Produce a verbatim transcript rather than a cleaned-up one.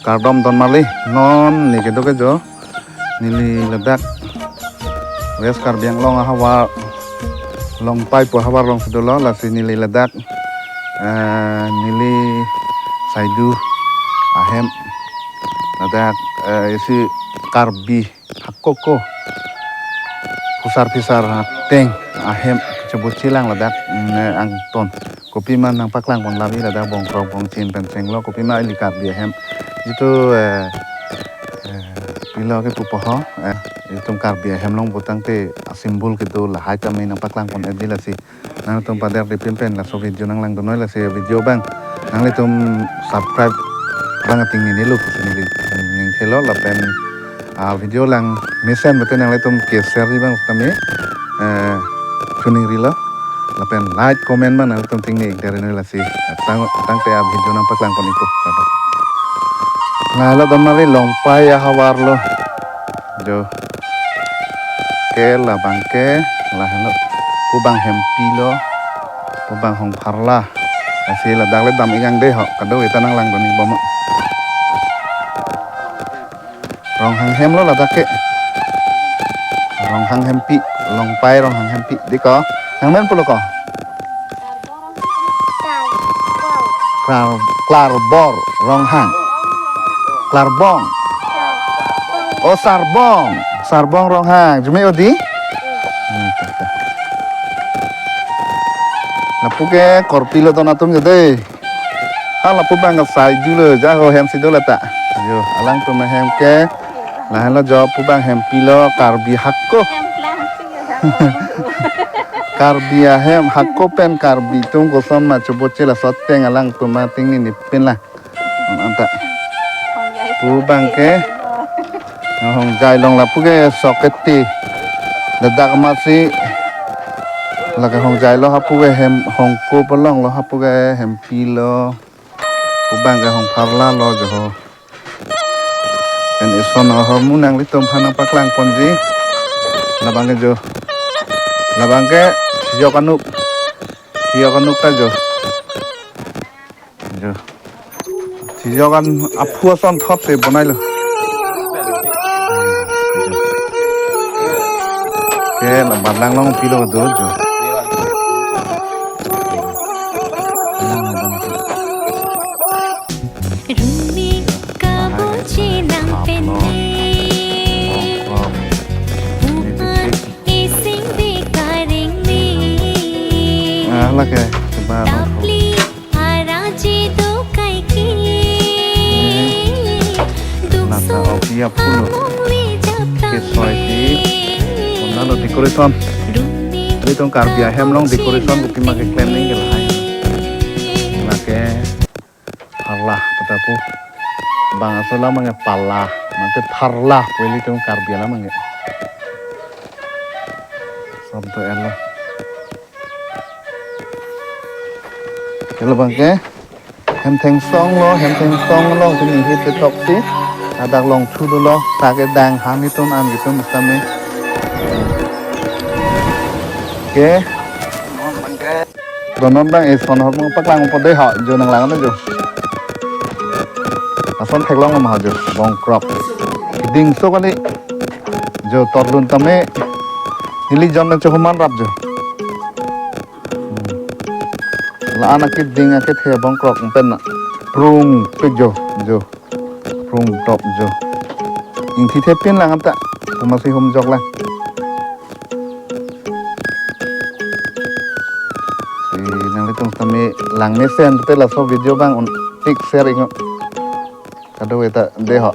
Kardom don mali, non neli kedo ke jo, neli ladak West Karbi Anglong ahavar Longpai pu ahavar alongsi dolo, lasi neli ladak, eh, neli saidu ahem ladak, eh, isi Karbi hakoko phusar phisar ateng ahem chebut chilang ladak, mm, angton. Kopima nangpaklang pon labi ladak bongkrok bongchin pen chenglo, kopima ili Karbi ahem jitu, eh, eh, pilo ke pupo ho, eh, itum Karbi ahem along putangte a-symbol kedo lahai tame nangpaklang pon edi lasi. Nangtum pader di pinpen laso video nanglangdun noi, lasi video abang nanglitum subscribe abang ating nini lu pusi neli ning helo lapen, ah, video langmesen pute nanglitum ke-share ji abang tame, eh, chuning rilo lapen like comment abang nanglitum ting ni ik deri noi lasi tang tangte a-video nangpaklang pon ikpo. Lahelo don mali Longpai ahavar lo jo. Ke labang ke, lahelo pu abang hempi lo, pu abang Hongpharla. Lasi ladak le dam ingang de ho, kado-eta nanglangdun ik bom. Ronghang hem lo ladak ke. Ronghang hempi, Longpai Ronghang hempi. Di ko, nangmen pulo ko? Klar, Klarbor Ronghang. Klarbong. Oh, Sarbong. Sarbong Ronghang. Jume odi? Hmm, oke, oke. Lapu ke korpi lo don atum jade. Ha lapu abang ke saidu lo, ja ho hem si dolo ta. Jo, alangtum ahem ke. Lahelo jo pu abang hempi lo Karbi hako. Karbi ahem hako pen Karbi atum koson ma chebot che laso ateng alangtum ating nini pin la. Anta. Pu abang ke. Hongjai along lapu ke sok keti. Ladak masi. Lake hongjai lo hapu ke hem hongko pelong lo hapu ke hempi lo. Pu abang ke Hongpharla lo jo ho. Pen ison ahormu nanglitum aphan nangpaklang ponji. Labang ke jo. Labang ke sijok anuk. Sijok anuk ta jo. Jo. Sijok an aphu ason thot si bonai lo. Ke la balang long pilo do jo. Rumi kabochi nang penne. Umat ising bikaring ni. Ah, lake, coba. Tapli araji do kaiki. Nasa opi aphulo. Among lijap. Ke soi di. Kona lo decoration. Rumi. Ilitum Karbi ahem along decoration kabochi kopima nang keklem nang ke lahai. Lake. Pharla, peta pu. Bang aso alam abang ke pala, mate pharla, pu ilitum Karbi alam abang ke. Sabdo elo. Elo abang ke. Hem thengsong lo, hem thengsong lo, kini hit betok si. Ladak longthu dolo, ta kedang han itum an itum sami. Oke. Donon abang ison ahormu paklang po de ha, jo nanglang na jo. Ason theklong ma ha jo, bongkrok. Dingso kali. Jo torlun tame. Neli jon na chohuman rap jo. Hmm. La-an akiding akethe bongkrok pen na. Prung pik jo, jo. Prung top jo. Ingthi thepin lang anta. Pumasi humjok lang. Si nanglitum tame langmesen pute laso video abang un-ik share ik. Kado-eta de ho.